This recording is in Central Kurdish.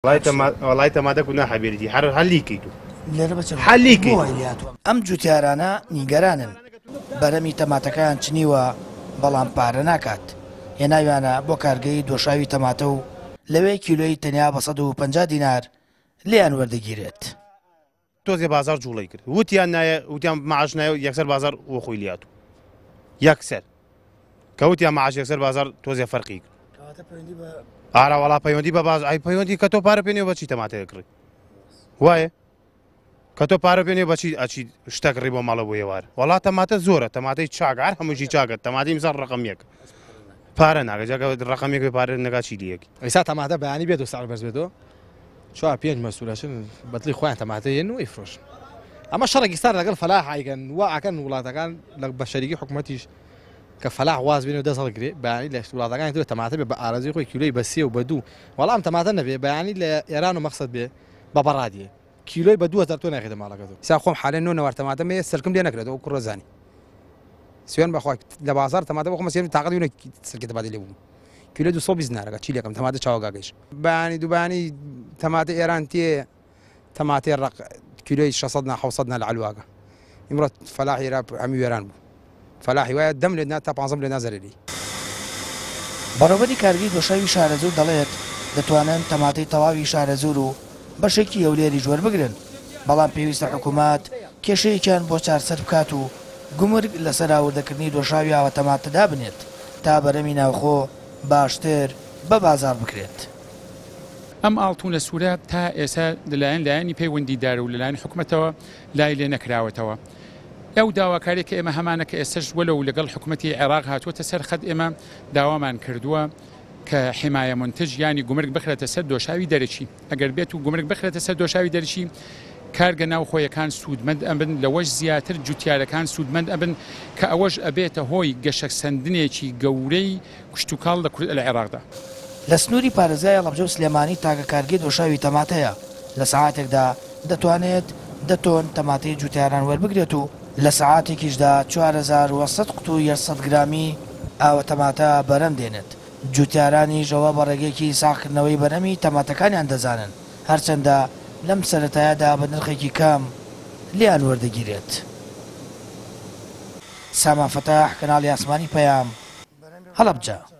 وەڵای تەماتە گوناحە بێریتی هەر هەلی کەیت و حەلی کەیت. ئەم جوتیارانە نیگەرانن، بەرهەمی تەماتەکەیان چنیوە، بەڵام پارە ناکات، هێناویانە بۆ کارگەی دۆشاوی تەماتە و لەوێ کیلۆی تەنیا بە 150 دینار لێیان وەردەگیرێت. تۆزێ بازاڕ جوڵەی کرد وتیان نایە وتیان معاش نایە یەکسەر بازاڕ وە خۆی لیاتوو یەکسەر کە وتیان معاش یەکسەر بازاڕ تۆزێ فەرقی کرد ئارا وەڵا پەیوەندی بە باز ئای پەیوەندی کە تۆ پارە پێنێ بەچی تەماتە کڕی وایە کە تۆ پارە پێنێ بەچی ئەچی شتە کڕی بۆ ماڵە بۆ ئێوار وەڵا تەماتە زۆرە تەماتەی چاک هەر هەمووشی چاکە تەماتەی مثال ڕقم یەک پارە ناکە جاکە ڕقم یەک پارە نەکا چی لێکی ئیسا تەماتە بەیانی بێت و سعر بەرز بێتەوە چوار پێنج مەسول ئەچن بەدڵی خۆیان تەماتە یەن و ئەیفرۆشن ئەمە شەڕێکی سار لەگەڵ فەلاح ئایگەن وا ئەکەن وڵاتەکان لە بە شەریکی حکوومەتیش کە فەلاح واز بێنێ و دەست هەڵگرێ بەیانی لە وڵاتەکانی تر تەماتە بێ بە ئارەزوی خۆی کیلۆی بە سێ و بە دوو وەڵام تەماتە نەبێ بەیانی لە ئێران و مەقسەد بێ بە بەڕادیێ کیلۆی بە 2000 تۆ ناخێتە ماڵەکەت. سا خۆم حالێ نۆ نەوار تەماتەم هەیە سەلکم لێ نەکرێتەوە ئەو کوڕە زانی سوێن بەخوا لە بازاڕ تەماتە بۆ خۆم سێ تاقەت وینە سلکە تەماتەی لێ بووم کیلۆ 220 دینارەکە چی لەکەم تەماتە چاوگاکەیش بەیانی دووبانی تەماتە ئێران تێ تەماتەی ڕق کیلۆی 600 نا 700 نا لە عەلواگە ئیمڕۆ فەلاحی را هەمی وێران بوو فەلاحی وایە دەم لێ تا 15 لێ نازەرێری. بەڕێوەبەری کارگەی دۆشاوی شارەزوور دەڵێت، دەتوانن تەماتەی تەواوی شارەزوور و بەشێکی هەولێریش وەربگرن، بەڵام پێویستە حکومەت کێشەیەکیان بۆ چارسەر بکات و گومرگ لەسەر هاوردەکردنی دۆشاوی ئاوە تەماتە دابنێت تا بەرهەمی ناوخۆ باشتر بە بازاڕ بکرێت. ئەم ئاڵتونە سوورە تا ئێستا لەلایەن لایەنی پەیوەندیدار و لەلایەن حکومەتەوە لای لێ نەکراوەتەوە. ئەو داواکاریە کە ئێمە هەمانە کە ئێستەش وەلەو لەگەڵ حکومەتی عێراق هاتووەتە سەر خەت ئێمە داوامان کردووە کە حمایە منتج یانی گومرگ بخرێتە سەر دۆشاوی دەرەکی. ئەگەر بێت و گومرگ بخرێتە سەر دۆشاوی دەرەکی کارگە ناوخۆیەکان سوودمەند ئەبن لەوەش زیاتر جوتیارەکان سوودمەند ئەبن کە ئەوەش ئەبێتە هۆی گەشەسەندنێکی گەورەی کشتوکاڵ لە کورد لە عێراقدا. لە سنووری پارێزگای هەڵەبجە و سلێمانی تاکە کارگەی دۆشاوی تەماتەیە، لە سەعاتێکدا دەتوانێت دە تۆن تەماتەی جوتیاران وەربگرێت و لە سەعاتێکیشدا 4100 قوتوو 800 گرامی ئاوە تەماتە بەرهەم دێنێت، جوتیارانیش ئەوە بە ڕێگەیەکی ساغکردنەوەی بەرهەمی تەماتەکانیان دەزانن، هەرچەندە لەم سەرەتایەدا بە نرخێکی کەم لێیان وەردەگیرێت. سامان فەتاح، کەناڵی ئاسمانی پەیام، هەڵەبجە.